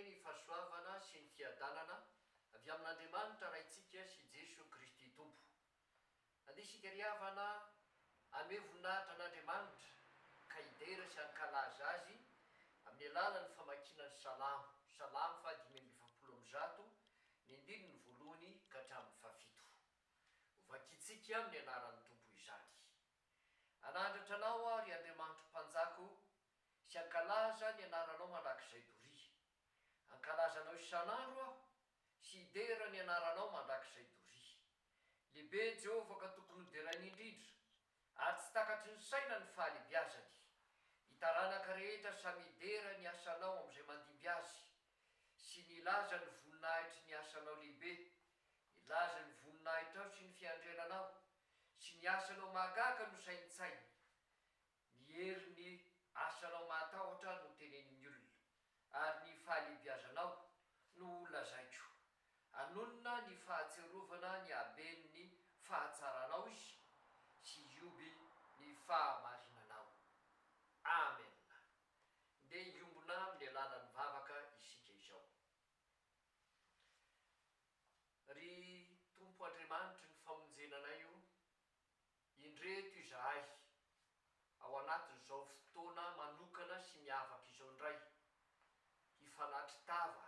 anie ny fahasoavana sy ny fiadanana avy amin'Andriamanitra Raintsika sy Jeso Kristy Tompo. Andeha isika ry havana hanome voninahitra an'Andriamanitra ka hidera sy hankalaza Azy amin'ny alalan'ny famakiana ny Salamo, Salamo faha-145, ny andininy voalohany ka hatramin'ny fahafito. Hovakintsika amin'ny anaran'ny Tompo izany. Hanandratra Anao aho, ry Andriamanitro Mpanjaka ô, sy hankalaza ny anaranao mandrakizay doria. Hankalaza Anao isan'andro aho, sy hidera ny anaranao mandrakizay doria. Lehibe Jehovah ka tokony hoderaina indrindra, ary tsy takatry ny saina ny fahalehibiazany. Ny taranaka rehetra samy hidera ny asanao amin'izay mandimby azy, sy ny hilaza ny voninahitry ny asanao lehibe, hilaza ny voninahitrao sy ny fiandriananao, sy ny asanao mahagaga no saintsainy. Ny herin'ny asanao mahatahotra no tenenin'ny olona, ary ny fahalehibiazanao no holazaiko. Hanonona ny fahatsiarovana ny haben'ny fahatsaranao izy, sy hioby ny fahamarinanao. Amena. Ndeha hiombona amin'ny alalan'ny vavaka isika izao. Ry Tompo Andriamanitry ny famonjena anay o, Indreto izahay, ao anatin'izao fotoana manokana sy miavaka izao indray, hifanatri-tava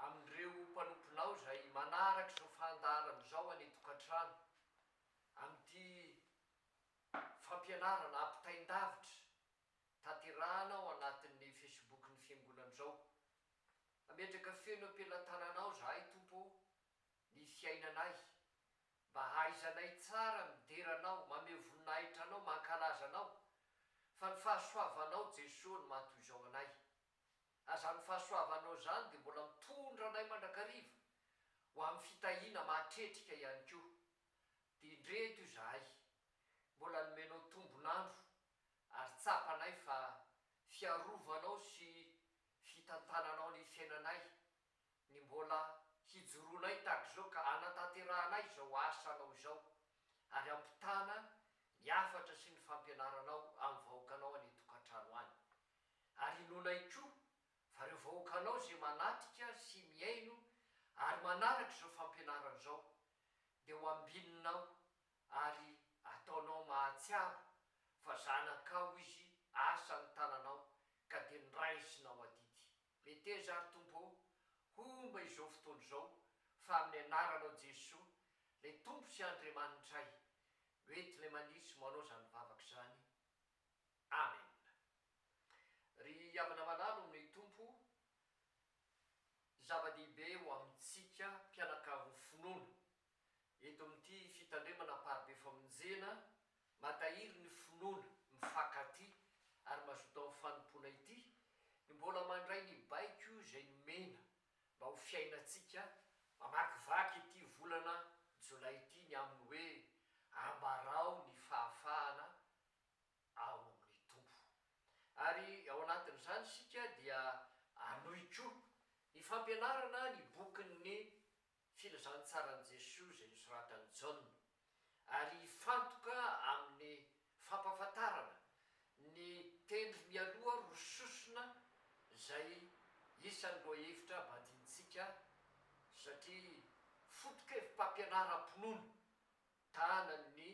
amin'ireo mpanomponao izay manaraka izao fandaharana izao any an-tokantrano, amin'ity fampianarana ampitain-davitra tanterahana ao anatin'ny Facebook-n'ny Fiangonana izao. Mametraka feno am-pelatananao izahay, Tompo ô, ny fiainanay, Mba hahaizanay tsara midera Anao, mameho voninahitra Anao, mankalaza Anao, fa ny fahasoavanao Jesoa no maha toy izao anay. Ary izany fahasoavanao izany dia mbola mitondra anay mandrakariva ho amin'ny fitahiana mahatretrika ihany koa. Dia indreto izahay, mbola nomenao tombon'andro ary tsapanay fa fiarovanao sy fitantananao ny fiainanay ny mbola hijoroanay tahaka izao ka hanatanterahanay izao asanao izao ary hampitana ny hafatra sy ny fampianaranao amin'ny vahoakanao any an-tokantrano any. Ary inoanay koa fa ireo vahoakanao izay manatrika sy mihaino ary manaraka izao fampianarana izao dia ho ambininao ary ataonao mahatsiaro fa zanakao izy asan'ny tananao ka dia noraisinao adidy. Meteza ary Tompo ô, homba izao fotoana izao fa amin'ny anaranao Jesoa, ilay Tompo sy Andriamanitray, no entinay maniry sy manao izany vavaka izany. Amen. Ry havana malala ao amin'ny Tompo, zava-dehibe ho amintsika mpianakavin'ny finoana Eto amin'ity fitandremana amparibe famonjena matahiry ny finoana, mifankatia ary mazoto amin'ny fanompoana ity ny mbola mandray ny baiko izay nomena mba ho fiainantsika mamakivaky ity volana jolay ity ny amin'ny hoe ambarao ny fahafahana ao amin'ny Tompo. Ary ao anatin'izany isika dia hanohy koa ny fampianarana ny bokin'ny Filazantsaran'i Jesoa izay nosoratan'i Jaona, ary hifantoka amin'ny fampahafantarana ny tendry mialoha roa sosona izay isan'ny lohahevitra banjinintsika satria foto-kevi-pampianaram-pinoana tanan'ny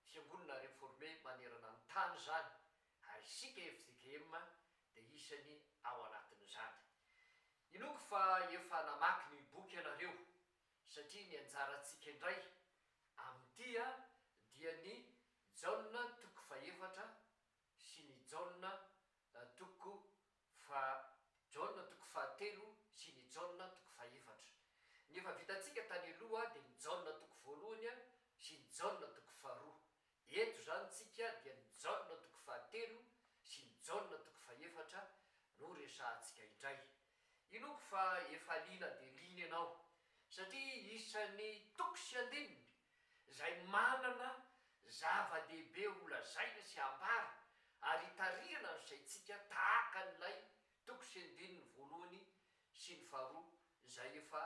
Fiangonana Reforme manerana ny tany izany ary isika fjkm dia isany ao anatin'izany. Inoako fa efa namaky ny boky ianareo satria ny anjarantsika indray amin'ity dia ny Jaona toko fahefatra sy ny Jaona toko fa Jaona toko fahatelo sy ny Jaona toko fahefatra. Ny efa vitantsika tany aloha dia ny Jaona toko voalohany sy ny Jaona toko faharoa. Eto izany tsika dia ny Jaona toko fahatelo sy ny Jaona toko fahefatra no resahantsika indray. Inoako fa efa liana dia liana ianao satria isan'ny toko sy andininy izay manana zava-dehibe holazaina sy hambara ary hitarihana ny saintsika tahaka an'ilay toko sy andininy voalohany sy ny faharoa izay efa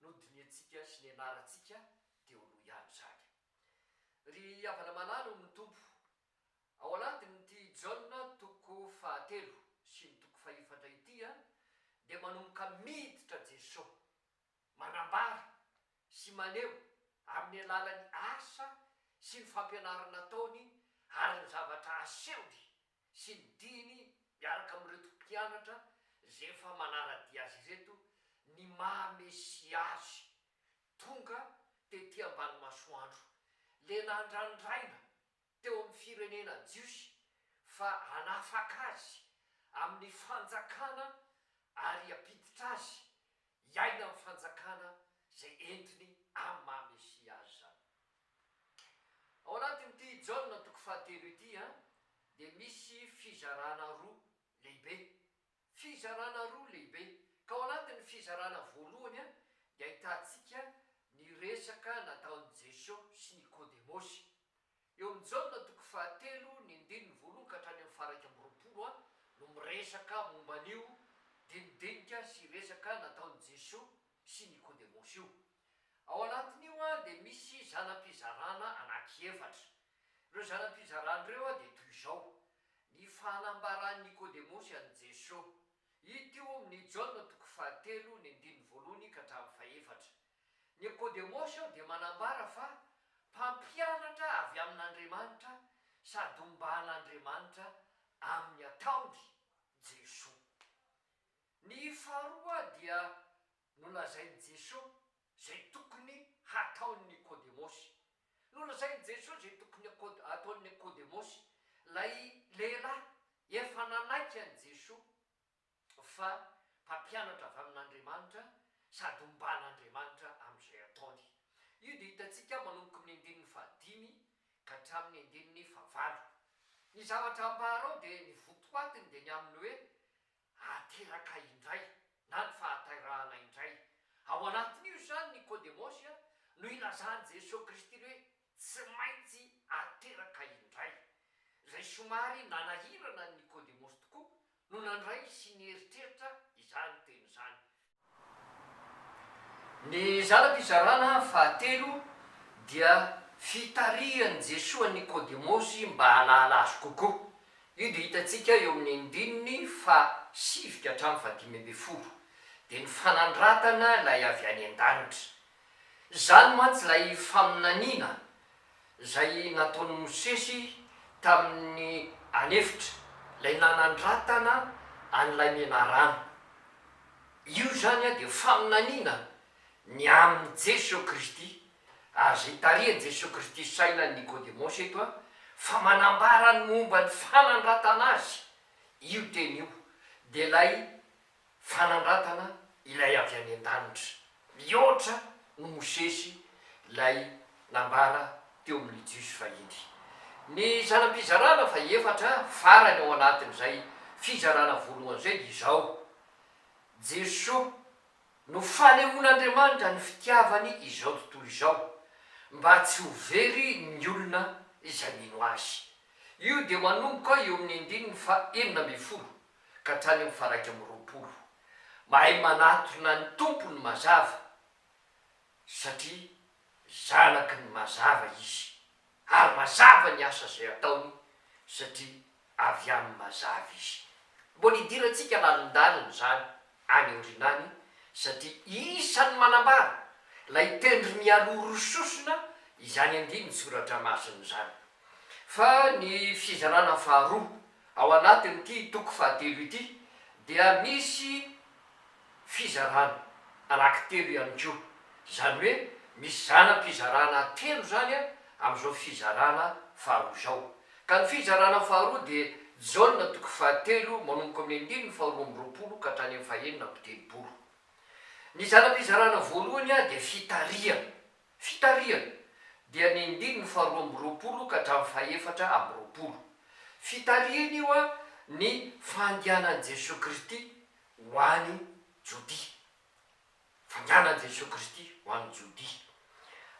nodinihantsika sy nianarantsika teo aloha ihany izany. Ry havana malala ao amin'ny Tompo, ao anatin'ity Jaona toko fahatelo sy ny toko fahefatra ity dia. manomboka miditra Jesoa, manambara sy maneho amin'ny alalan'ny asa sy ny fampianarana ataony ary ny zavatra asehony sy ny dihiny miaraka amin'ireto mpianatra izay efa manara-dia azy ireto ny maha Mesia azy tonga tety ambany masoandro, le nandrandraina teo amin'ny firenena jiosy fa hanafaka azy amin'ny fanjakana ary hampiditra azy hiaina amin'ny fanjakana izay entiny amin'ny maha Mesia azy izany. Ao anatin'ity Jaona toko fahatelo ity dia misy fizarana roa lehibe. Fizarana roa lehibe. Ka ao anatin'ny fizarana voalohany dia ahitantsika ny resaka nataon'i Jesoa sy Nikodemosy. Eo amin'ny Jaona toko fahatelo ny andininy voalohany ka hatrany amin'ny faha 21 no miresaka momba an'io dinidinika sy resaka nataon'i Jesoa sy Nikodemosy io. Ao anatin'io dia misy zana-pizarana anankiefatra. Ireo zana-pizarana ireo dia toy izao, Ny fanambaran'i Nikodemosy an'i Jesoa. Hita io amin'ny Jaona toko fahatelo ny andininy voalohany ka hatramin'ny fahefatra. Nikodemosy ao dia manambara fa mpampianatra avy amin'Andriamanitra sady omban'Andriamanitra amin'ny ataony Jesoa. Ny faharoa dia nolazain'i Jesoa izay tokony hataon'i Nikodemosy. Nolazain'i Jesoa izay tokony hataon'i Nikodemosy, ilay lehilahy efa nanaiky an'i Jesoa fa mpampianatra avy amin'Andriamanitra sady omban'Andriamanitra amin'izay ataony. Io dia hitantsika manomboka amin'ny andininy fahadimy ka hatramin'ny andininy fahavalo. Ny zavatra ambara ao dia ny votoatiny dia ny amin'ny hoe ateraka indray na ny fahaterahana indray. Ao anatin'io izany Nikodemosy no ilazan'i Jesoa Kristy ny hoe tsy maintsy ateraka indray. Izay somary nanahirana an'i Nikodemosy tokoa no nandray sy nieritreritra izany teny izany. Ny zana-pizarana fahatelo dia fitarihan'i Jesoa an'i Nikodemosy mba hahalala Azy kokoa. Io dia hitantsika eo amin'ny andininy fahasivy ka hatramin'ny fahadimy ambin'ny folo. Dia ny fanandratana ilay avy any an-danitra. Izany mantsy ilay faminaniana izay nataon'i Mosesy tamin'ny an'efitra, ilay nanandratana an'ilay menarana. Io izany dia faminaniana ny amin'i Jesoa Kristy, ary izay tarihan'i Jesoa Kristy saina an'i Nikodemosy eto, fa manambara ny momba ny fanandratana azy io teny io, dia ilay Fanandratana ilay avy any an-danitra, mihoatra noho Mosesy ilay nambara teo amin'ny Jiosy fahiny. Ny zana-pizarana fahefatra farany ao anatin'izay fizarana voalohany izay dia izao, Jesoa no fanehoan'Andriamanitra ny fitiavany izao tontolo izao, mba tsy ho very ny olona izay mino Azy. Io dia manomboka eo amin'ny andininy faha 16 ka hatrany amin'ny faha 21. Mahay manatona ny Tompo ny mazava, satria zanaky ny mazava izy, ary mazava ny asa izay ataony, satria avy amin'ny mazava izy. Mbola hidirantsika lalindalina izany any aoriana any, satria isan'ny manambara ilay tendry mialoha roa sosona izany andinin-tsoratra masina izany. Fa ny fizarana faharoa Ao anatin'ity toko fahatelo ity dia misy fizarana anankitelo ihany koa. Izany hoe misy zana-pizarana telo izany amin'izao fizarana faharoa izao. Ka ny fizarana faharoa dia Jaona toko fahatelo manomboka amin'ny andininy faharoa amby roapolo ka hatrany amin'ny fahenina amby telopolo. Ny zana-pizarana voalohany dia fitarihana. Fitarihana, dia ny andininy faharoa amby roapolo ka hatramin'ny fahefatra amby roapolo. Fitarihana io ny fandehanan'i Jesoa Kristy ho any Jodia. Fandehanan'i Jesoa Kristy ho any Jodia.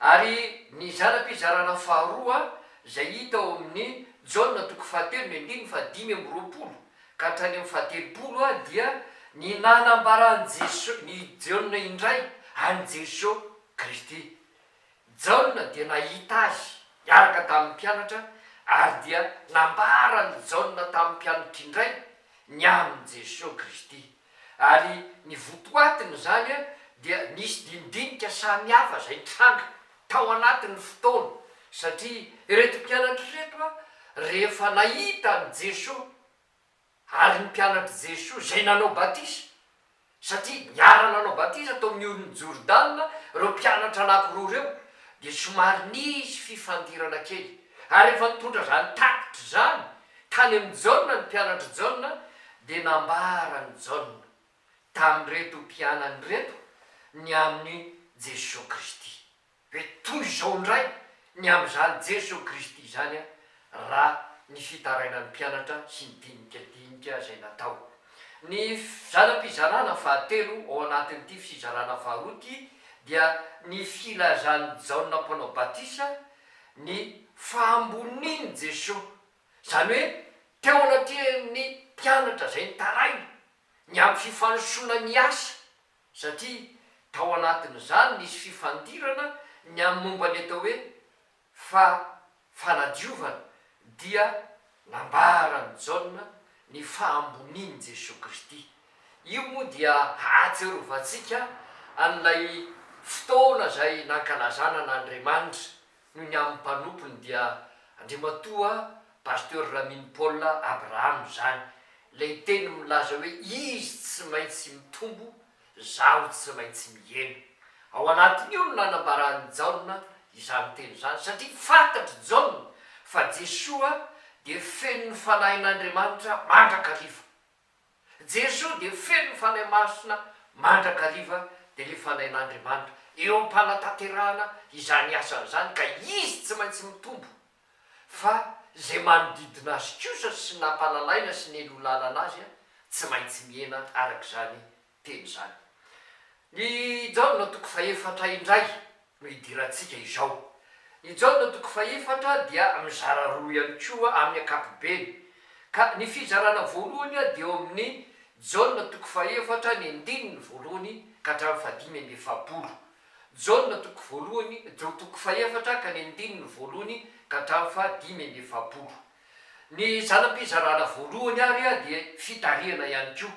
Ary ny zana-pizarana faharoa izay hita ao amin'ny Jaona toko fahatelo ny andininy fahadimy amby roapolo ka hatrany amin'ny fahatelopolo dia ny nanambaran'i Jesoa, ny Jaona indray an'i Jesoa Kristy. Jaona dia nahita Azy niaraka tamin'ny mpianatra ary dia nambaran'i Jaona tamin'ny mpianatra indray ny amin'i Jesoa Kristy. Ary ny votoatiny izany dia nisy dinidinika samihafa izay nitranga tao anatin'ny fotoana, satria ireto mpianatra ireto rehefa nahita an'i Jesoa Ary ny mpianatr'i Jesoa izay nanao batisa, satria niara-nanao batisa tao amin'ny oron'i Jordana ireo mpianatra anankiroa ireo, dia somary nisy fifandirana kely. Ary rehefa nitondra izany tatitra izany tany amin'i Jaona ny mpianatr'i Jaona, dia nambaran'i Jaona tamin'ireto mpianany ireto ny amin'i Jesoa Kristy. Hoe toy izao indray ny amin'izany Jesoa Kristy izany raha ny fitarainan'ny mpianatra sy ny dinikadinika izay natao. Ny zana-pizarana fahatelo ao anatin'ity fizarana faharoa ity dia ny filazan'i Jaona Mpanao Batisa ny fahambonian'i Jesoa, izany hoe teo anatrehan'ny mpianatra izay nitaraina ny amin'ny fifanosoana ny asa satria tao anatin'izany nisy fifandirana ny amin'ny momba ny atao hoe fa fanadiovana dia nambaran'i Jaona ny fahambonian'i Jesoa Kristy. Io moa dia hahatsiarovantsika an'ilay fotoana izay nankalazana an'Andriamanitra noho ny amin'ny mpanompony dia Andriamatoa Pasteur Ramino Paul Abraham izany, ilay teny milaza hoe izy tsy maintsy mitombo, zaho tsy maintsy mihena. Ao anatin'io no nanambaran'i Jaona izany teny izany satria fantatr'i Jaona fa Jesoa dia feno ny Fanahin'Andriamanitra mandrakariva. Jesoa dia feno ny Fanahy Masina mandrakariva dia ilay Fanahin'Andriamanitra eo am-panatanterahana izany asany izany ka izy tsy maintsy mitombo fa izay manodidina azy kosa sy nampalalaina sy nelolalana azy tsy maintsy mihena araka izany teny izany. Ny Jaona toko fahefatra indray no idirantsika izao. Ny Jaona toko fahefatra dia mizara roa ihany koa amin'ny ankapobeny, ka ny fizarana voalohany dia eo amin'ny Jaona toko fahefatra ny andininy voalohany ka hatramin'ny fahadimy amby efapolo. Jaona toko voalohany, toko fahefatra ka ny andininy voalohany ka hatramin'ny fahadimy amby efapolo. Ny zana-pizarana voalohany ary dia fitarihana ihany koa.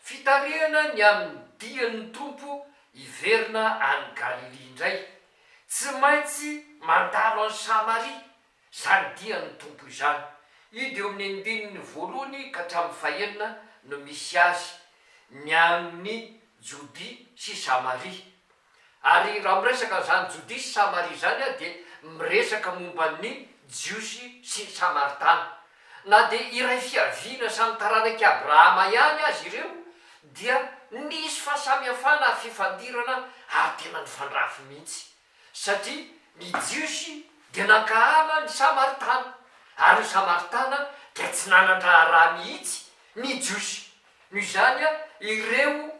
Fitarihana ny amin'ny dian'ny Tompo hiverina any Galilia indray. Tsy maintsy mandalo an'i Samaria izany dian'ny Tompo izany. Io dia eo amin'ny andininy voalohany ka hatramin'ny fahenina no misy azy, ny amin'i Jodia sy Samaria. Ary raha miresaka an'izany Jodia sy Samaria izany aho dia miresaka momba ny Jiosy sy ny Samaritana. Na dia iray fiaviana samy taranak'i Abrahama ihany aza ireo dia nisy fahasamihafana ary fifandirana ary tena nifandrafy mihitsy. Satria ny Jiosy dia nankahala ny Samaritana ary ny Samaritana dia tsy nanan-draharaha mihitsy ny Jiosy. Noho izany ireo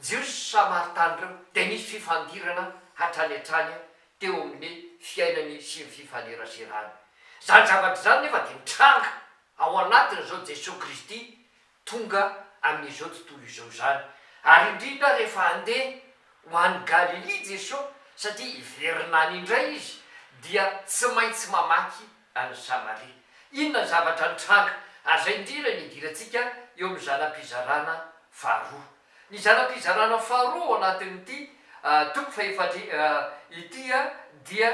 Jiosy sy Samaritana ireo dia nisy fifandirana hatrany hatrany teo amin'ny fiainany sy ny fifaneraserany. Izany zavatra izany nefa dia mitranga ao anatin'izao Jesoa Kristy tonga amin'izao tontolo izao izany. Ary indrindra rehefa handeha ho any Galilia Jesoa, satria hiverina any indray Izy, dia tsy maintsy mamaky an'i Samaria. Inona ny zavatra nitranga? Ary izay indrindra no idirantsika eo amin'ny zana-pizarana faharoa. Ny zana-pizarana faharoa ao anatin'ity toko fahefatra ity dia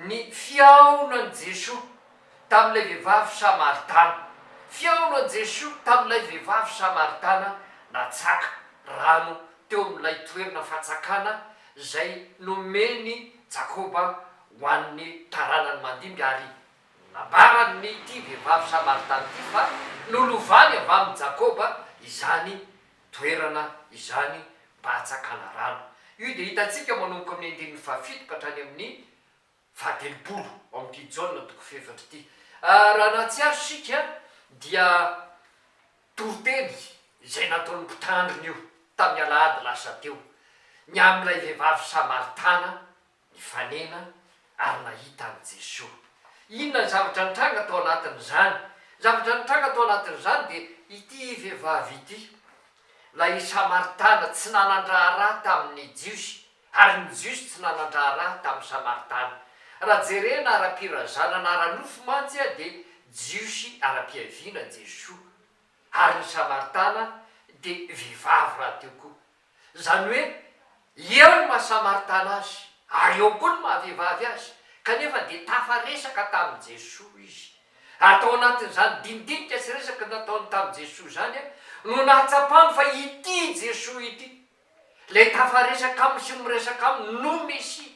ny fihaonan'i Jesoa tamin'ilay vehivavy samaritana. Fihaonan'i Jesoa tamin'ilay vehivavy samaritana natsaka rano teo amin'ilay toerana fatsakana izay nomen'i Jakoba ho an'ny taranany mandimby ary nambaran'ity vehivavy samaritana ity fa nolovany avy amin'i Jakoba izany toerana izany mba hatsakana rano. Io dia hitantsika manomboka amin'ny andininy fahafito ka hatrany amin'ny fahatelopolo ao amin'ity Jaona toko fahefatra ity. Raha nahatsiaro isika dia toriteny izay nataon'ny mpitandrina io tamin'ny alahady lasa teo, ny amin'ilay vehivavy samaritana nifanena ary nahita an'i Jesoa. Inona ny zavatra nitranga tao anatin'izany? Ny zavatra nitranga tao anatin'izany dia ity vehivavy ity, ilay Samaritana tsy nanan-draharaha tamin'ny Jiosy, ary ny Jiosy tsy nanan-draharaha tamin'ny Samaritana. Raha jerena ara-pirazanana ara-nofo mantsy dia Jiosy ara-piaviana Jesoa, ary ny Samaritana Dia vehivavy rahateo koa. Izany hoe eo ny maha Samaritana azy ary eo koa ny maha vehivavy azy, kanefa dia tafaresaka tamin'i Jesoa izy. Ary tao anatin'izany dinidinika sy resaka nataony tamin'i Jesoa izany no nahatsapany fa ity Jesoa ity, ilay tafaresaka aminy sy miresaka aminy no Mesia.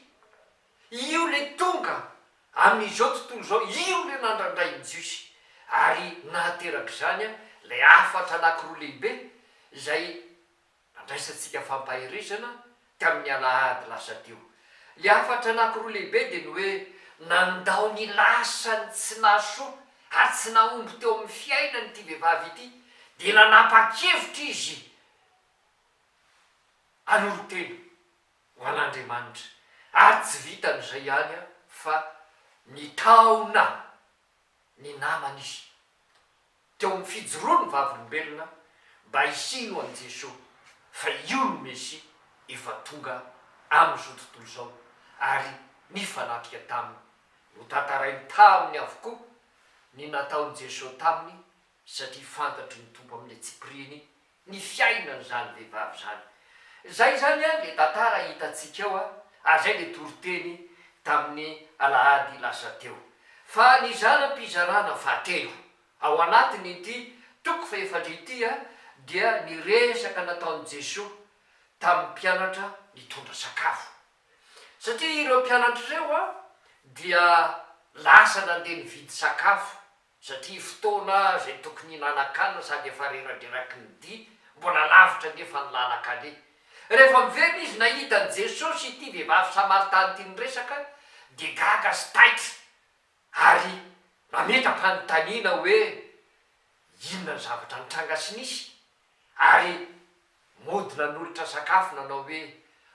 Io ilay tonga amin'izao tontolo izao, io ilay nandrandrain'ny Jiosy. Ary nahateraka izany ilay hafatra anankiroa lehibe izay nandraisantsika fampaherezana tamin'ny alahady lasa teo. Ilay hafatra anankiroa lehibe dia ny hoe nandao ny lasany tsy nahasoa ary tsy nahomby teo amin'ny fiainany ity vehivavy ity, dia nanapa-kevitra izy hanolo-tena ho an'Andriamanitra. Ary tsy vitan'izay ihany fa nitaona ny namany izy teo amin'ny fijoroany vavolombelona mba hino an'i Jesoa fa io no Mesia efa tonga amin'izao tontolo izao ary nifanatrika taminy. Notantarainy taminy avokoa ny nataon'i Jesoa taminy satria fantatry ny Tompo amin'ny antsipiriany ny fiainan'izany vehivavy izany. Izay izany an le tantara hitantsika eo an, ary izay le toriteny tamin'ny alahady lasa teo. Fa ny zana-pizarana fahatelo ao anatin'ity toko fahefatra ity an dia ny resaka nataon'i Jesoa tamin'ny mpianatra nitondra sakafo. Satria ireo mpianatra ireo an dia lasa nandeha nividy sakafo satria fotoana izay tokony hihinanan-kanina sady efa reradreraky ny dia, mbola lavitra anefa ny lalan-kaleha. Rehefa miverina izy nahita an'i Jesosy ity vehivavy samaritana ity niresaka, dia gaga sy taitra ary nametra-panontaniana hoe inona ny zavatra nitranga sy nisy, ary mody nanolotra sakafo nanao hoe,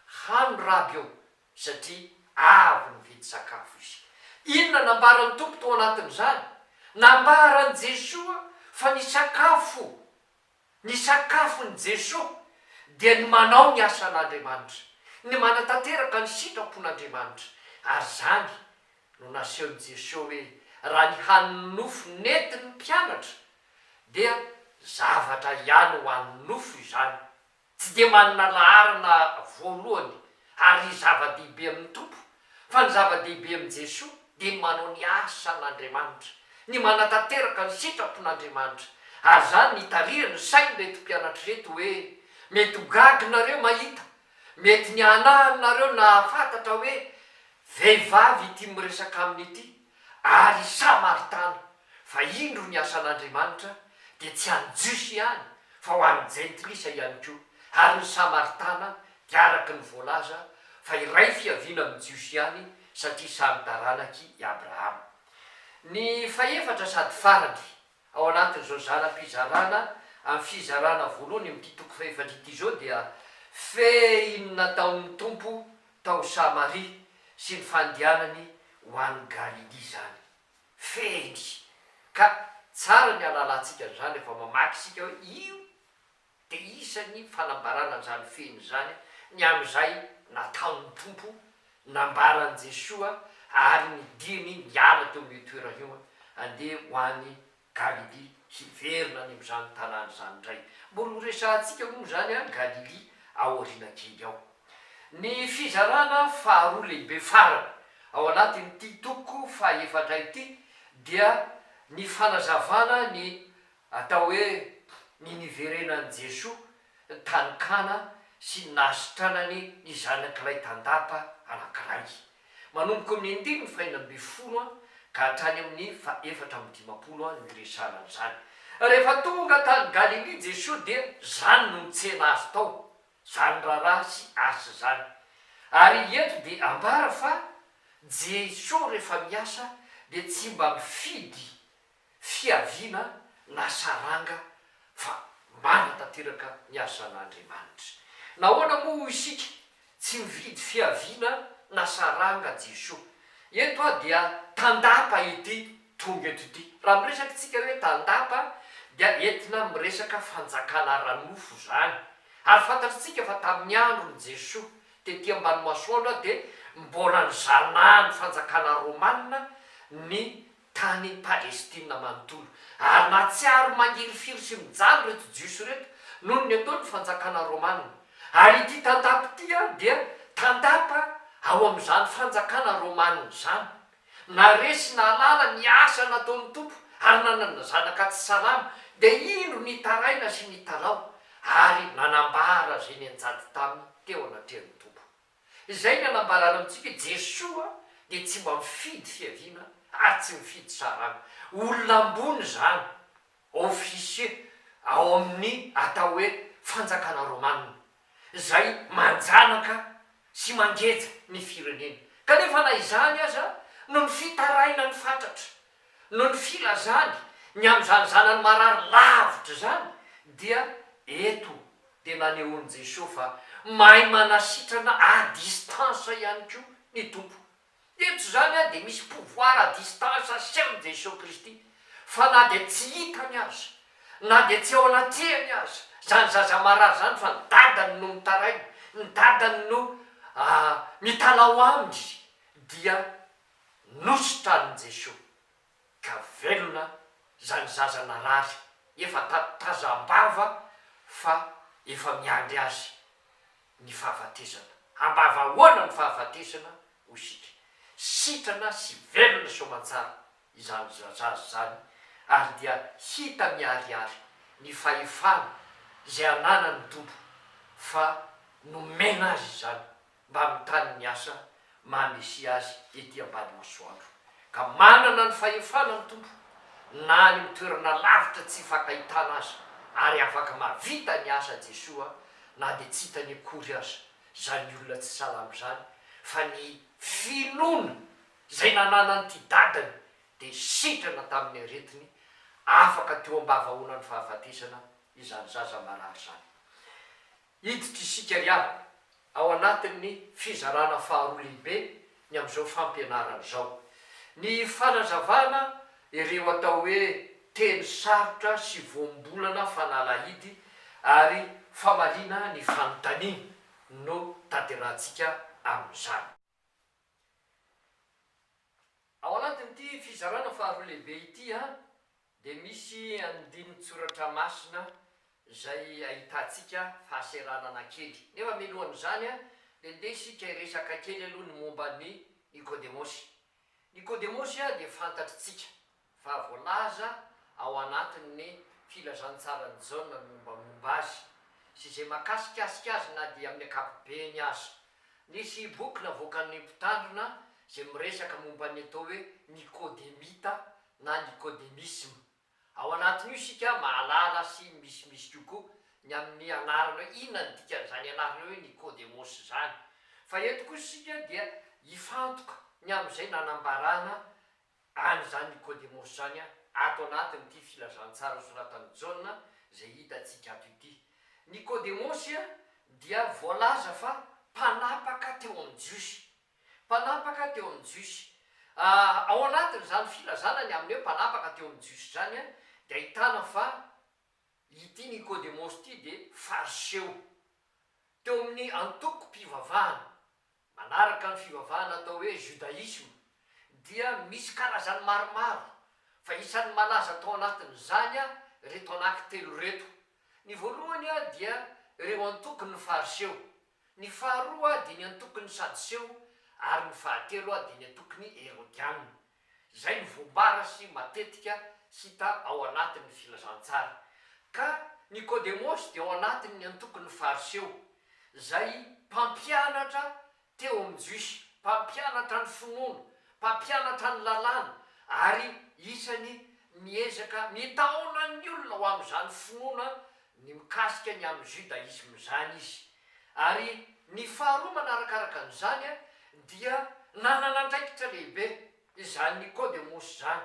Hano raby ô! satria avy nividy sakafo izy. Inona nambaran'ny Tompo tao anatin'izany? Nambaran'i Jesoa fa ny sakafo, ny sakafon'i Jesoa dia ny manao ny asan'Andriamanitra, ny manatanteraka ny sitrapon'Andriamanitra. Ary izany no nasehon'i Jesoa hoe raha ny hanin'ny nofo nentin'ny mpianatra dia zavatra ihany ho an'ny nofo izany Tsy dia manana laharana voalohany ary zava-dehibe amin'ny Tompo, fa ny zava-dehibe amin'i Jesoa dia ny manao ny asan'Andriamanitra, ny manatanteraka ny sitrapon'Andriamanitra. Ary izany nitarihany ny sain'ireto mpianatra ireto hoe, Mety ho gaga nareo mahita, mety nihanahana nareo nahafantatra hoe vehivavy ity miresaka aminy ity, ary Samaritana, fa indro ny asan'Andriamanitra dia tsy an'ny Jiosy ihany fa ho an'ny Jentilisa ihany koa, ary ny Samaritana dia araka ny voalaza fa iray fiaviana amin'ny Jiosy ihany satria samy taranak'i Abrahama. Ny fahefatra sady farany ao anatin'izao zana-pizarana amin'ny fizarana voalohany amin'ity toko fahefatra ity izao dia fehiny nataon'ny Tompo tao Samaria sy ny fandehanany ho any Galilia izany. Fehiny. Ka tsara ny halalantsika an'izany rehefa mamaky isika hoe io dia isan'ny fanambarana an'izany fehiny izany ny amin'izay nataon'ny Tompo, nambaran'i Jesoa ary ny diany niala teo amin'io toerana io handeha ho any Galilia, hiverina any amin'izany tanàna izany indray. Mbola ho resahantsika moa izany an, Galilia, ao aoriana kely ao. Ny fizarana faharoa lehibe farany ao anatin'ity toko fahefatra ity dia ny fanazavana ny atao hoe ny niverenan'i Jesoa tany Kana sy ny nahasitranany ny zanak'ilay tandapa anankiray. Manomboka amin'ny andininy fahenina ambin'ny folo ka hatrany amin'ny faha-54 no iresahana an'izany. Rehefa tonga tany Galilia Jesoa dia izany no nitsena azy tao, izany raharaha sy asa izany. Ary eto dia ambara fa Jesoa rehefa miasa dia tsy mba mifidy fiaviana na saranga fa manatanteraka ny asan'Andriamanitra. Nahoana moa hoy isika tsy mividy fiaviana na saranga Jesoa? Eto aho dia tandapa ity tonga eto ity. Raha miresaka isika hoe tandapa dia entina miresaka fanjakana ara-nofo izany. Ary fantatritsika fa tamin'ny andron'i Jesoa tety ambany masoandro dia mbola nozanahan'ny fanjakana romana ny tany Palestina manontolo. Ary nahatsiaro mangirifiry sy mijaly ireto Jiosy ireto. noho ny ataon'ny fanjakana romana. Ary ity tandapa ity dia tandapa ao amin'izany fanjakana romana izany. Naharesy nahalala ny asa nataon'ny Tompo ary nanana zanaka tsy salama, dia indro nitaraina sy nitalaho ary nanambara izay nianjady taminy teo anatrehan'ny Tompo. Izay ny anambarana amintsika hoe Jesoa dia tsy mba mifidy fiaviana ary tsy mifidy saranga. Olona ambony izany, officier ao amin'ny atao hoe fanjakana romana, izay manjanaka sy mangeja ny firenena. Kanefa na izany aza, noho ny fitarainany fatratra, noho ny filazany ny amin'izany zanany marary lavitra izany, dia eto dia nanehoan'i Jesoa fa mahay manasitrana à distance ihany koa ny Tompo. Eto izany dia misy pouvoir à distance asehon'i Jesoa Kristy fa na dia tsy hitany aza, na dia tsy eo anatrehany aza izany zaza marary izany fa ny dadany no mitaraina, ny dadany no mitalaho aminy dia nositranin'i Jesoa ka velona izany zaza narary efa tazam-bava fa efa miandry azy ny fahafatesana. Ambava ahoana ny fahafatesana hoy isika. Sitrana sy velona soamantsara izany zaza izany ary dia hita miharihary ny fahefana izay ananan'ny Tompo fa nomena azy izany mba mitany ny asa maha Mesia azy ety ambany masoandro. Ka manana ny fahefana ny Tompo na any amin'ny toerana lavitra tsy ifankahitana aza ary afaka mahavita ny asa Jesoa na dia tsy hitany akory aza izany olona tsy salama izany fa ny finoana izay nananan'ity dadany dia sitrana tamin'ny aretiny afaka teo ambavahoanan'ny fahafatesana izany zaza marary izany. Hiditra isika ry havana ao anatin'ny fizarana faharoa lehibe ny amin'izao fampianarana izao. Ny fanazavana ireo atao hoe teny sarotra sy voambolana fanalahidy ary famaliana ny fanontaniana no tanterahantsika amin'izany. Ao anatin'ity fizarana faharoa lehibe ity dia misy andinin-tsoratra masina izay ahitantsika fahaseranana kely. Nefa mialohan'izany dia ndeha isika hiresaka kely aloha ny momba an'i Nikodemosy. Nikodemosy dia fantatritsika fa voalaza ao anatin'ny Filazantsaran'i Jaona ny mombamomba azy sy izay mahakasikasika azy na dia amin'ny ankapobeny aza. Nisy boky navoakan'ny mpitandrina izay miresaka momba ny atao hoe Nikodemita na Nicodemisme. Ao anatin'io isika mahalala sy misimisy kokoa ny amin'ny anarana hoe inona ny dikan'izany anarana hoe Nikodemosy izany. Fa eto kosa isika dia hifantoka ny amin'izay nanambarana an'izany Nikodemosy izany ato anatin'ity filazantsara soratan'i Jaona izay hitantsika ato ity. Nikodemosy dia voalaza fa mpanapaka teo amin'ny Jiosy. Mpanapaka teo amin'ny Jiosy. Ao anatin'izany filazana ny amin'ny hoe mpanapaka teo amin'ny Jiosy izany dia ahitana fa ity Nikodemosy ity dia Fariseo teo amin'ny antokom-pivavahana manaraka ny fivavahana atao hoe Judaïsme dia misy karazany maromaro fa isan'ny malaza tao anatin'izany ireto anankitelo ireto. Ny voalohany dia ireo antokon'ny Fariseo. Ny faharoa dia ny antokon'ny Sadoseo ary ny fahatelo dia ny antokon'ny Herodiana. Izay no voambara sy matetika hita ao anatin'ny Filazantsara. Ka Nikodemosy dia ao anatin'ny antokon'ny Fariseo, izay mpampianatra teo amin'ny Jiosy, mpampianatra ny finoana, mpampianatra ny lalàna, ary isany miezaka mitaona ny olona ho amin'izany finoana ny mikasika ny amin'ny Judaïsme izany izy. Ary ny faharoa manarakaraka an'izany dia nanana andraikitra lehibe izany Nikodemosy izany,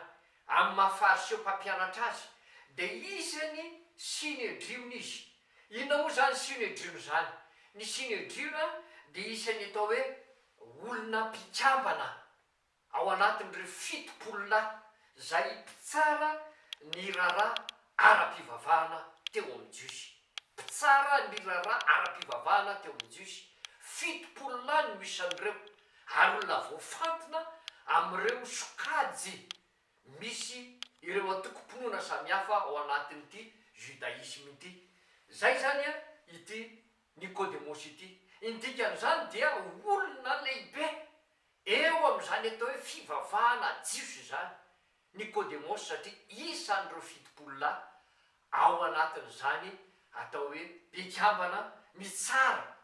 amin'ny maha Fariseo mpampianatra azy, dia isany Synedriona izy. Inona moa izany Synedriona izany? Ny Synedriona dia isan'ny atao hoe olona mpikambana ao anatin'ireo 70 lahy izay mpitsara ny raharaha ara-pivavahana teo amin'ny Jiosy. Mpitsara ny raharaha ara-pivavahana teo amin'ny Jiosy, 70 lahy no isan'ireo, ary olona voafantina amin'ireo sokajy misy ireo antokom-pinoana samihafa ao anatin'ity Judaïsme ity. Izay izany ity Nikodemosy ity. Ny dikan'izany dia olona lehibe eo amin'izany atao hoe fivavahana jiosy izany Nikodemosy satria isan'ireo 70 lahy ao anatin'izany atao hoe mpikambana mitsara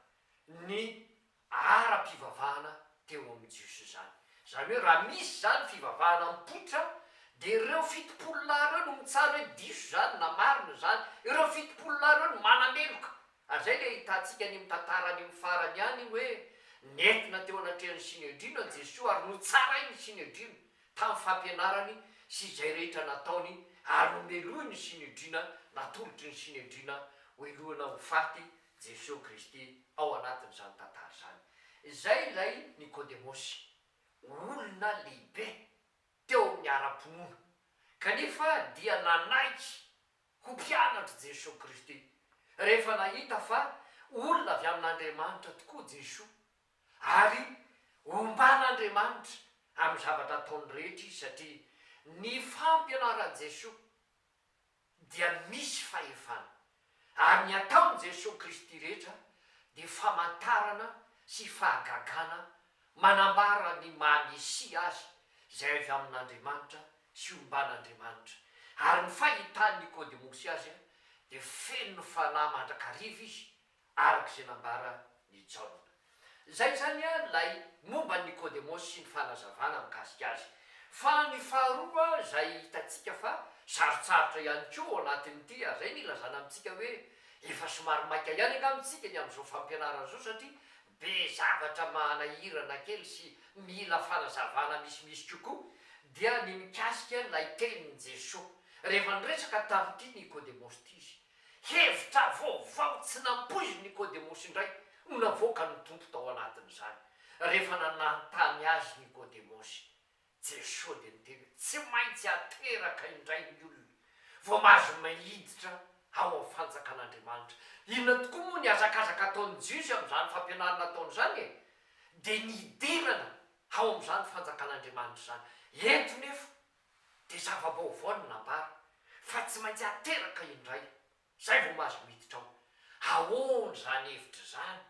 ny ara-pivavahana teo amin'ny Jiosy izany. Izany hoe raha misy izany fivavahana mipoitra dia ireo 70 lahy ireo no mitsara hoe diso izany na marina izany, ireo 70 lahy ireo no manameloka. Ary izay ilay ahitantsika any amin'ny tantara any amin'ny farany any hoe nentina teo anatrehan'ny Synedriona Jesoa ary notsarain'ny Synedriona tamin'ny fampianarany sy izay rehetra nataony ary nomelohin'ny Synedriona, natolotry ny Synedriona hohelohina ho faty Jesoa Kristy ao anatin'izany tantara izany. Izay ilay Nikodemosy, olona lehibe teo amin'ny ara-pinoana, kanefa dia nanaiky ho mpianatr'i Jesoa Kristy, rehefa nahita fa olona avy amin'Andriamanitra tokoa Jesoa, ary omban'Andriamanitra amin'ny zavatra ataony rehetra izy, satria ny fampianaran'i Jesoa dia misy fahefana. Ary ny ataon'i Jesoa Kristy rehetra dia famantarana sy fahagagana manambara ny maha Mesia Azy izay avy amin'Andriamanitra sy omban'Andriamanitra. Ary ny fahitan'i Nikodemosy Azy dia feno ny Fanahy mandrakariva izy araka izay nambara ny Jaona. Izay izany ilay momba an'i Nikodemosy sy ny fanazavana mikasika azy. Fa ny faharoa izay hitantsika fa sarotsarotra ihany koa ao anatin'ity, ary izay no ilazana amintsika hoe efa somary maika ihany angamba isika ny amin'izao fampianarana izao satria be zavatra manahirana kely sy mila fanazavana misimisy kokoa, dia ny mikasika ilay tenin'i Jesoa rehefa niresaka tamin'ity Nikodemosy ity izy. Hevitra vaovao tsy nampoizin'i Nikodemosy indray no navoakan'ny Tompo tao anatin'izany. Rehefa nanontany azy Nikodemosy, Jesoa dia niteny hoe, Tsy maintsy ateraka indray ny olona vao mahazo maiditra ao amin'ny fanjakan'Andriamanitra. Inona tokoa moa ny hazakazaka ataon'ny Jiosy amin'izany fampianarana ataony izany e? Dia ny hidirana ao amin'izany fanjakan'Andriamanitra izany. Eto nefa dia zava-baovao no nambara fa tsy maintsy ateraka indray zay vao mahazo miditra ao. Ahoana izany hevitra izany?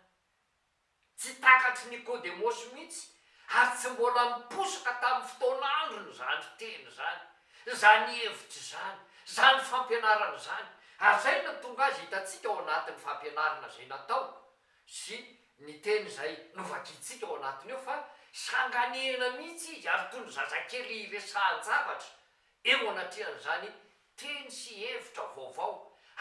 Tsy takatr'i Nikodemosy mihitsy ary tsy mbola niposaka tamin'ny fotoan'androny izany teny izany, izany hevitra izany, izany fampianarana izany. Ary izay no nahatonga azy hitantsika ao anatin'ny fampianarana izay natao sy ny teny izay novakintsika ao anatiny ao fa sanganehana mihitsy izy ary toy ny zazakely iresahan-javatra eo anatrehan'izany teny sy hevitra vaovao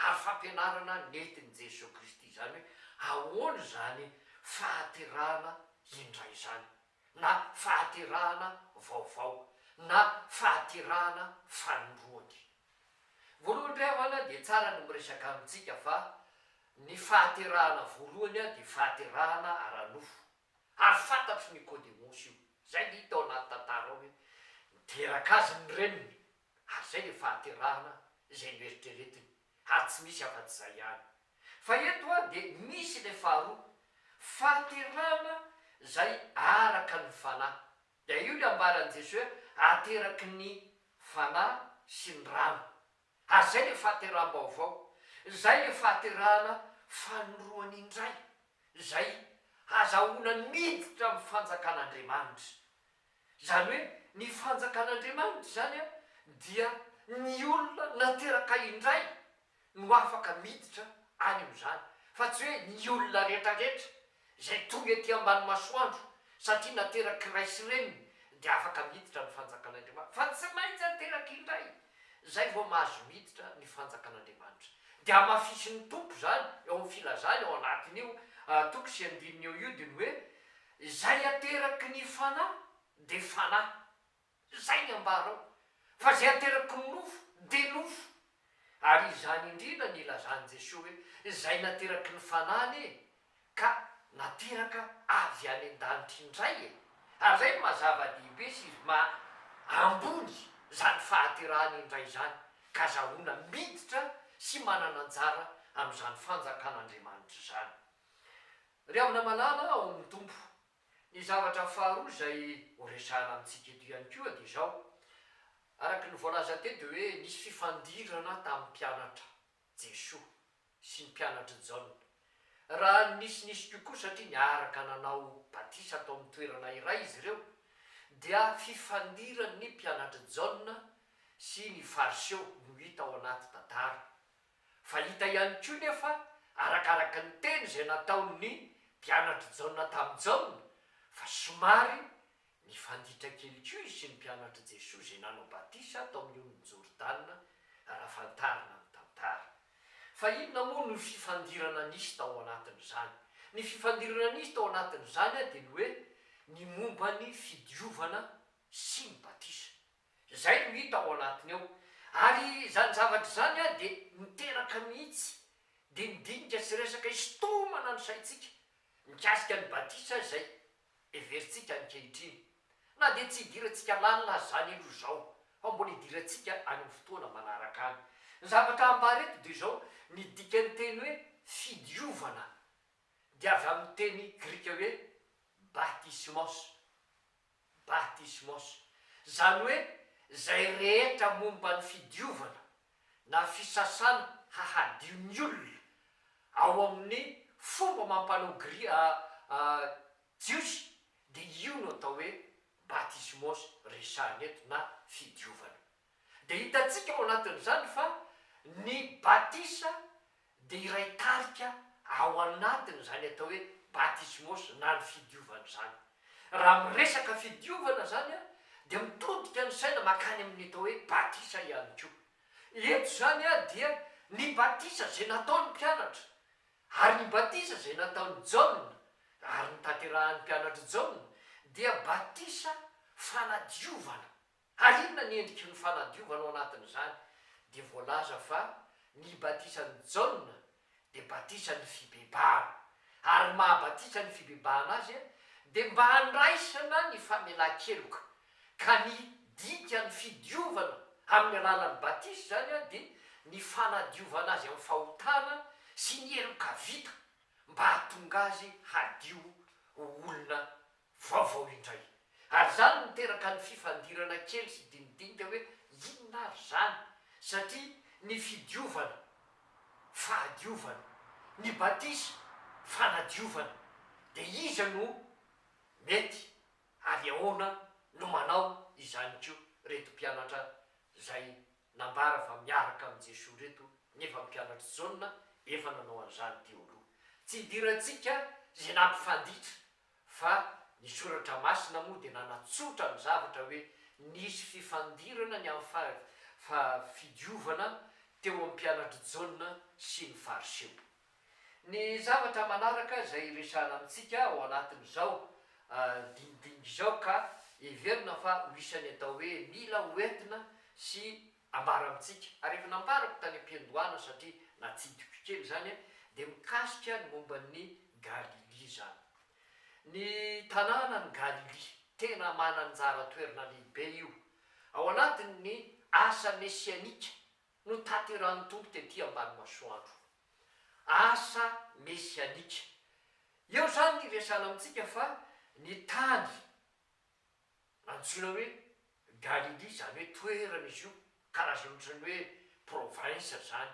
ary fampianarana nentin'i Jesoa Kristy izany hoe ahoana izany fahaterahana indray izany na fahaterahana vaovao na fahaterahana fanindroany. Voalohany indray havana dia tsara ny miresaka amintsika fa ny fahaterahana voalohany dia fahaterahana ara-nofo. Ary fantatr'i Nikodemosy io. Izay no hita ao anaty tantara ao hoe niteraka azy ny reniny ary izay ilay fahaterahana izay noeritreretiny ary tsy misy afa-tsy izay ihany. Fa eto dia misy ilay faharoa, fahaterahana izay araka ny fanahy. Dia io ilay ambaran'i Jesoa hoe ateraky ny fanahy sy ny rano. Ary izay ilay fahateraham-baovao, izay ilay fahaterahana fanindroany indray, izay hazahoana miditra amin'ny fanjakan'Andriamanitra. Izany hoe ny fanjakan'Andriamanitra izany dia ny olona nateraka indray no afaka miditra any amin'izany fa tsy hoe ny olona rehetrarehetra izay tonga ety ambany masoandro satria nateraky ray sy reniny dia afaka miditra ny fanjakan'Andriamanitra fa tsy maintsy ateraky indray izay vao mahazo miditra ny fanjakan'Andriamanitra. Dia hamafisin'ny Tompo izany eo amin'ny filazany ao anatin'io toko sy andininy eo io dia ny hoe izay ateraky ny fanahy dia fanahy. Izay ny ambara ao. Fa izay ateraky ny nofo dia nofo. Ary izany indrindra no ilazan'i Jesoa hoe, izay nateraky ny Fanahy anie ka nateraka avy any an-danitra indray e! Ary izay no maha zava-dehibe sy maha ambony izany fahaterahana indray izany, ka azahoana miditra sy manana anjara amin'izany fanjakan'Andriamanitra izany. Ry havana malala ao amin'ny Tompo, Ny zavatra faharoa izay ho resahana amintsika eto ihany koa dia izao, araka ny voalaza teto dia hoe nisy fifandirana tamin'ny mpianatra Jesoa sy ny. mpianatr'i Jaona. Raha ny nisinisy kokoa satria niaraka nanao batisa tao amin'ny toerana iray izy ireo, dia fifandiran'ny mpianatr'i Jaona sy ny Fariseo no hita ao anaty tantara. Fa hita ihany koa nefa arakaraka ny teny izay nataon'ny mpianatr'i Jaona tamin'i Jaona fa somary Nifanditra kely koa izy sy ny mpianatr'i Jesoa izay nanao batisa tao amin'ny onin'i Jordana, raha fantarina ny tantara. Fa inona moa no fifandirana nisy tao anatin'izany? Ny fifandirana nisy tao anatin'izany dia ny hoe ny momba ny fidiovana sy ny batisa. Izay no hita ao anatiny ao. Ary izany zavatra izany dia niteraka mihitsy dinidinika sy resaka hisintomana ny saintsika mikasika ny batisa izay heverintsika ankehitriny, na dia tsy hidirantsika lalina aza izany aloha izao, fa mbola hidirantsika any amin'ny fotoana manaraka any. Ny zavatra ambara eto dia izao, ny dikan'ny teny hoe fidiovana dia avy amin'ny teny grika hoe batismos, batismos, izany hoe izay rehetra momba ny fidiovana na fisasana hahadio ny olona ao amin'ny fomba amam-panao gri jiosy dia io no atao hoe batismos resahina eto na fidiovana. Dia hitantsika ao anatin'izany fa ny batisa dia iray tarika ao anatin'izany atao hoe batismos na ny fidiovana izany. Raha miresaka fidiovana izany dia mitodika ny saina mankany amin'ny atao hoe batisa ihany koa. Eto izany dia ny batisa izay nataon'ny mpianatra ary ny batisa izay nataon'i Jaona ary notanterahan'ny mpianatr'i Jaona dia batisa fanadiovana. Ary inona ny endriky ny fanadiovana ao anatin'izany? Dia voalaza fa ny batisan'i Jaona dia batisan'ny fibebahana. Ary ny maha batisan'ny fibebahana azy dia mba handraisana ny famelan-keloka. Ka ny dikan'ny fidiovana amin'ny alalan'ny batisa izany dia ny fanadiovana azy amin'ny fahotana sy ny heloka vita mba hahatonga azy hadio ho olona vaovao indray. Ary izany niteraka ny fifandirana kely sy dinidinika hoe inona ary izany? Satria ny fidiovana, fahadiovana, ny batisa, fanadiovana, dia iza no mety ary ahoana no manao izany koa reto mpianatra izay nambara fa miaraka amin'i Jesoa reto nefa mpianatr'i Jaona efa nanao an'izany teo aloha. Tsy idirantsika izay nampifanditra Fa ny Soratra Masina moa dia nanatsotra ny zavatra hoe nisy fifandirana ny amin'ny fidiovana teo amin'ny mpianatr'i Jaona sy ny Fariseo. Ny zavatra manaraka izay resahana amintsika ao anatin'izao dinidinika izao ka heverina fa ho isan'ny atao hoe mila ho entina sy ambara amintsika, ary efa nambarako tany am-piandohana satria natsidiko kely izany, dia mikasika ny momba ny Galilia izany. Ny tanànan'i Galilia, tena manan-jara toerana lehibe io, ao anatin'ny asa mesianika notanterahin'ny Tompo tety ambany masoandro. Asa mesianika. Eo izany ny iresahana amintsika fa ny tany Antsoina hoe Galilia, izany hoe toerana izy io, karazana ohatran'ny hoe province izany.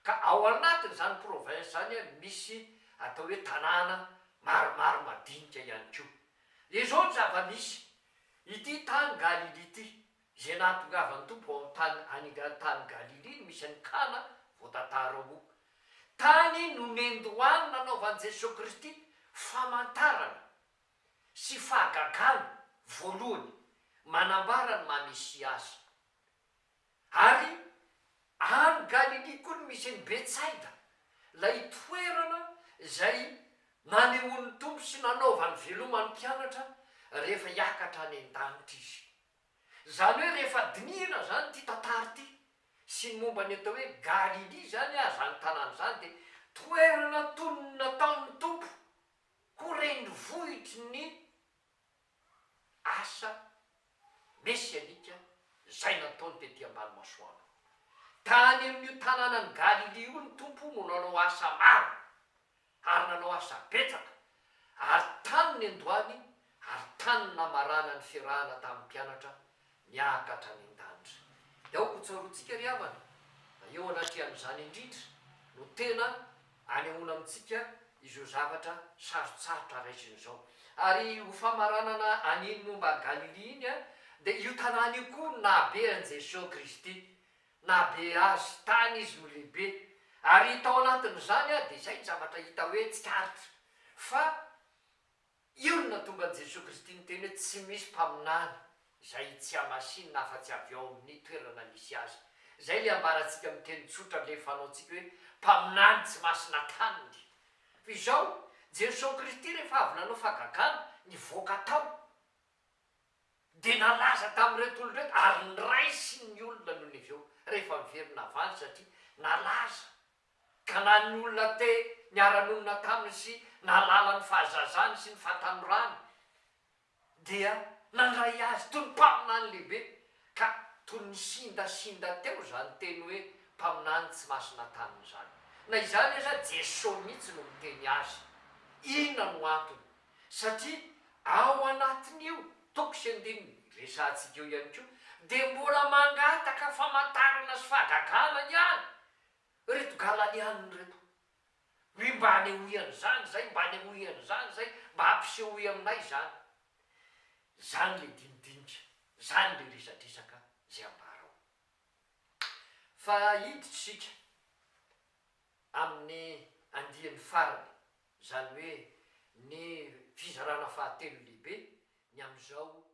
Ka ao anatin'izany province izany misy atao hoe tanàna maromaro madinika ihany koa. Dia izao ny zava-misy, ity tany Galilia ity, izay nahatongavan'ny Tompo ao tany any tany Galilia no misy an'i Kana voatantara ao. Tany nonendohany nanaovan'i Jesoa Kristy famantarana sy fahagagana voalohany manambara ny maha Mesia azy. Ary any Galilia koa no misy an'i Betsaida, ilay toerana izay nanehoan'ny Tompo sy nanaovany veloma ny mpianatra rehefa hiakatra any an-danitra Izy. Izany hoe rehefa dinihina izany ity tantara ity sy ny momba ny atao hoe Galilia izany, izany tanàna izany dia toerana toy ny nataon'ny Tompo Ho renivohitry ny asa mesianika izay nataony tety ambany masoandro. Tany amin'io tanànan'i Galilia io ny Tompo no nanao asa maro, ary nanao asa betsaka, ary tany nendoany ary tany namarana ny fiarahana tamin'ny mpianatra niakatra any an-danitra. Dia aoka ho tsaroantsika ry havana, fa eo anatrehan'izany indrindra no tena. anehoana amintsika izao zavatra sarotsarotra raisina izao. Ary ho famaranana an'iny momba an'i Galilia iny, dia io tanàna io koa no nahabe an'i Jesoa Kristy. Nahabe azy, tany izy no lehibe. Ary tao anatin'izany dia izay ny zavatra hita hoe tsikaritra fa Io no nahatonga an'i Jesoa Kristy niteny hoe tsy misy mpaminany izay tsy hamasinina afa-tsy avy ao amin'ny toerana nisy azy. Izay ilay ambarantsika amin'ny teny tsotra ilay fanaontsika hoe mpaminany tsy masina taniny. Fa izao, Jesoa Kristy rehefa avy nanao fahagagana, nivoaka tao, dia nalaza tamin'ireto olona ireto ary niraisin'ny olona nony avy eo rehefa niverina avy any satria nalaza Ka na ny olona te niara-nonina taminy sy nahalala ny fahazazany sy ny fahatanorany dia nandray azy toy ny mpaminany lehibe, ka toy ny nisindasinda teo izany teny hoe mpaminany tsy masina taminy izany. Na izany aza Jesoa mihitsy no miteny azy. Inona no antony? Satria ao anatin'io toko sy andininy resahantsika io ihany koa dia mbola mangataka famantarana sy fahagagana ihany Reto Galalianina ireto. Hoe mba anehoy an'izany izay, mba anehoy an'izany izay, mba ampisehoy aminay izany. Izany ilay dinidinika, izany ilay resadresaka izay ambara ao. Fa hiditra isika amin'ny andiany farany, izany hoe ny fizarana fahatelo lehibe, ny amin'izao.